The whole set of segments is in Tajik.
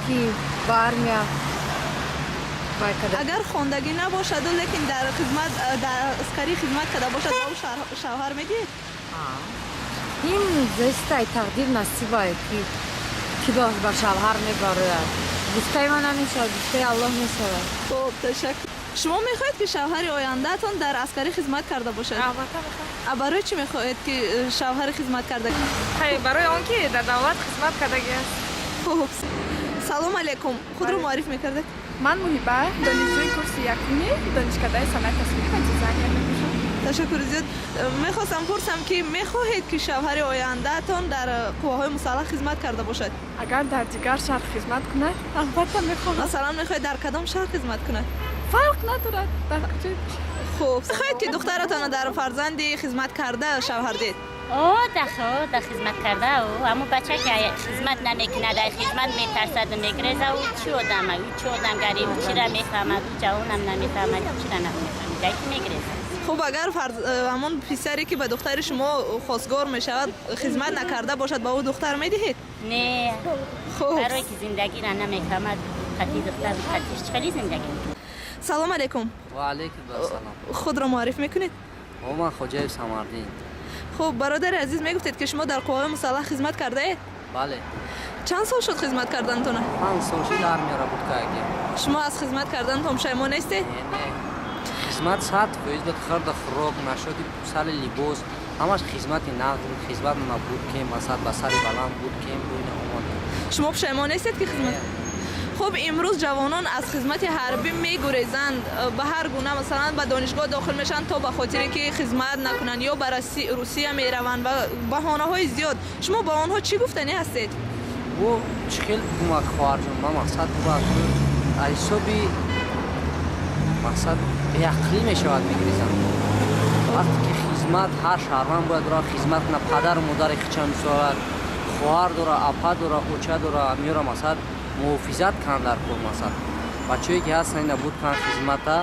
Ки ба армия вай карда. Агар хондагӣ набошаду, лекин дар хизмат, дар аскарӣ хизмат карда бошад, ба ӯ шавҳар медиҳед? Ин зависит ай тақдир, насибае, ки ба шавҳар мебарояд. Гуфтаи ман намешавад, гуфтаи Аллоҳ мешавад. Хуб, ташаккур. Шумо мехоҳед, ки шавҳари ояндаатон дар аскарӣ хизмат карда бошад? Албатта, мехоҳам. А барои чӣ мехоҳед, ки шавҳари хизмат карда? Хай, барои он ки дар давлат хизмат кардагӣ аст. Хуб, салом алейкум, худро муарриф мекардед? Ман Муҳиба, донишҷӯи курси якуми донишкадаи санъати тасвирӣ ва дизайнер мебошам. Ташаккури зиёд. Мехостам пурсам, ки мехоҳед, ки шавҳари ояндаатон дар қувваҳои мусаллаҳ хизмат карда бошад? Агар дар дигар шаҳр хизмат кунад, албатта, мехоҳам. Масалан, мехоҳед, дар кадом шаҳр хизмат кунад? Фарқ надорад, дар куҷое бошад. Хуб, мехоҳед, ки духтаратонро дар фарзанди хизмат карда шавҳар диҳед? О, да хизмат карда. О, ҳамун бача ки хизмат намекунад, ай хизмат метарсаду мегреза, ӯ чӣ одама, ӯ чӣ одамгарӣ, ӯ чира мефаҳмад? Ӯ ҷавонам намефаҳмад, чира намефаҳмад, ай ки мегреза. Хуб, агар ҳамон писаре, ки ба духтари шумо хостгор мешавад, хизмат накарда бошад, ба ӯ духтар медиҳед? Не. Хуб. Барое ки зиндагиро намефаҳмад, қати духтар қатиш хеле зиндагӣ мекунад. Салом алейкум. Ва алейкум ассалом. Худро муарриф мекунед? О, ман Хоҷаев Самардин. Хуб, бародари азиз, мегуфтед, ки шумо дар қувваҳои мусаллаҳ хизмат кардаед? Бале. Чанд сол шуд хизмат кардантона? 5 сол шуд армияро буд кардем. Шумо аз хизмат карданатон пушаймон нестед? Не, не, хизмат 100% буд. Хӯрда хӯрок нашоди, сари либос, ҳамаш хизмати нағз буд. Хизмат буд кем, масалан, ба сари баланд буд кем, буина омадем. Шумо пушаймон нестед, ки хизмат? Хуб, имрӯз ҷавонон аз хизмати ҳарбӣ мегурезанд ба ҳар гуна, масалан, ба донишгоҳ дохил мешаванд, то ба хотире ки хизмат накунанд, ё ба Русия мераванд ва баҳонаҳои зиёд. Шумо ба онҳо чӣ гуфтанӣ ҳастед? Бо чӣ хел кӯмак, хоҳарҷон, ба мақсад бувад, аз ҳисоби мақсад беақлӣ мешавад, мегирезанд. Вақте ки хизмат, ҳар шаҳрванд бояд ро хизмат кунад, падару модари хича мисолад, хоҳар дора, апа дора, оча дора, меёра, масалан, муҳофизат кунанд дар кор. Масалан, бачаҳое ки ҳастанд, ина буд кунанд хизмата,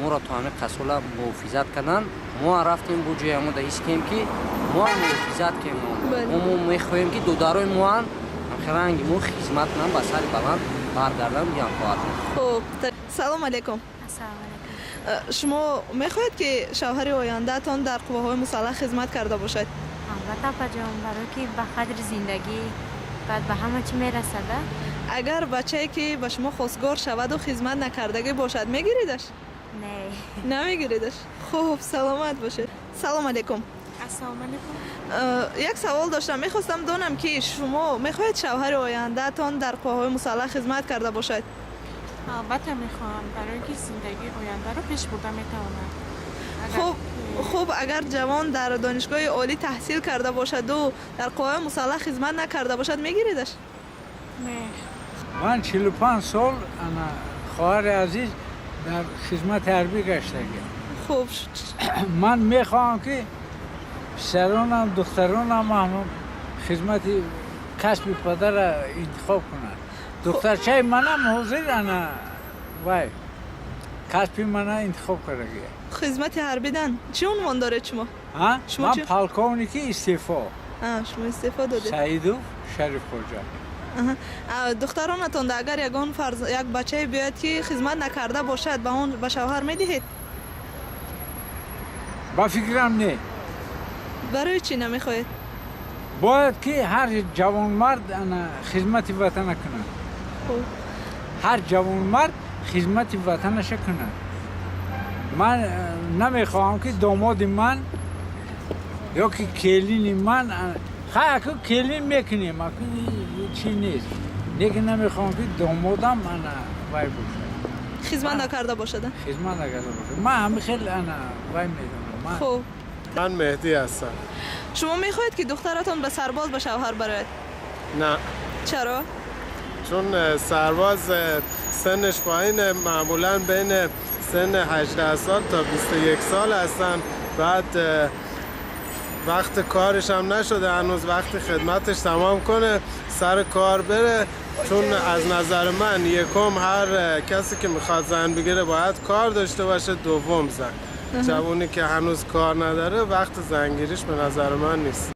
моро то ҳамин қасола муҳофизат карданд. Мо рафтем, бо ҷои ҳамо да ҳис кем, ки мо муҳофизат кем. Мо мехоҳем, ки додарои моан ранги мо хизмат кунанд, ба сари баланд баргарданд, биён, хоҳар. Хуб, салом алейкум. Шумо мехоҳед, ки шавҳари ояндаатон дар қувваҳои мусаллаҳ хизмат карда бошад? Албатта, апаҷон, барое ки ба қадри зиндагӣ баъд ба ҳама чӣ мерасада. Агар бачае, ки ба шумо хостгор шаваду, хизмат накардагӣ бошад, мегиридаш? Не. Намегиридаш. Хуб, саломат бошед. Салом алейкум. Ассалому алейкум. Як савол доштам, мехостам донам, ки шумо мехоҳед, шавҳари ояндаатон дар қувваҳои мусаллаҳ хизмат карда бошад? Албатта, мехоҳам, барои ки зиндагии ояндаро пеш бурда метавонад. Хуб, агар ҷавон дар донишгоҳи олӣ таҳсил карда бошаду дар қувваҳои мусаллаҳ хизмат накарда бошад, мегиридаш? Не. Ман 45 сол, ана, хоҳари азиз, дар хизмати ҳарбӣ гаштагиам. Хуб. Ман мехоҳам, ки писаронам, духтаронам ҳам хизмати касби падара интихоб кунанд. Духтарчаи манам ҳозир, ана, вай касби мана интихоб кардагия. Хизмати ҳарбидан чӣ унвон доред шумо? Ман полковники истеъфо. Шумо истеъфо додед? Саидов Шарифхоҷа. Духтаронатонда агар ягон як бачае биёяд, ки хизмат накарда бошад, ба он ба шавҳар медиҳед? Ба фикрам, не. Барои чӣ намехоҳед? Бояд ки ҳар ҷавонмард, ана, хизмати ватана кунад. Ҳар ҷавонмард хизмати ватанаша кунад. Ман намехоҳам, ки домоди ман ё ки келини ман, хай, аку келин мекунем, аку чӣ нест, лекин намехоҳам, ки домодам, ана, вай бошад. Хизмат накарда бошад? Хизмат накарда бошад. Ман ҳами хел, ана, вай медонам. Хуб. Ман Меҳдӣ ҳастам. Шумо мехоҳед, ки духтаратон ба сарбоз ба шавҳар барояд? Не. Чаро? Чун сарбоз сенш поин, معمولا بین سن 18 سال تا 21 سال هستن. بعد وقت کارش هم نشده هنوز، وقت خدمتش تمام کنه، سر کار بره. چون از نظر من یکم، هر کسی که میخواد زن بگیره باید کار داشته باشه. دوم، زن جوونی که هنوز کار نداره، وقت زنگیریش به نظر من نیست.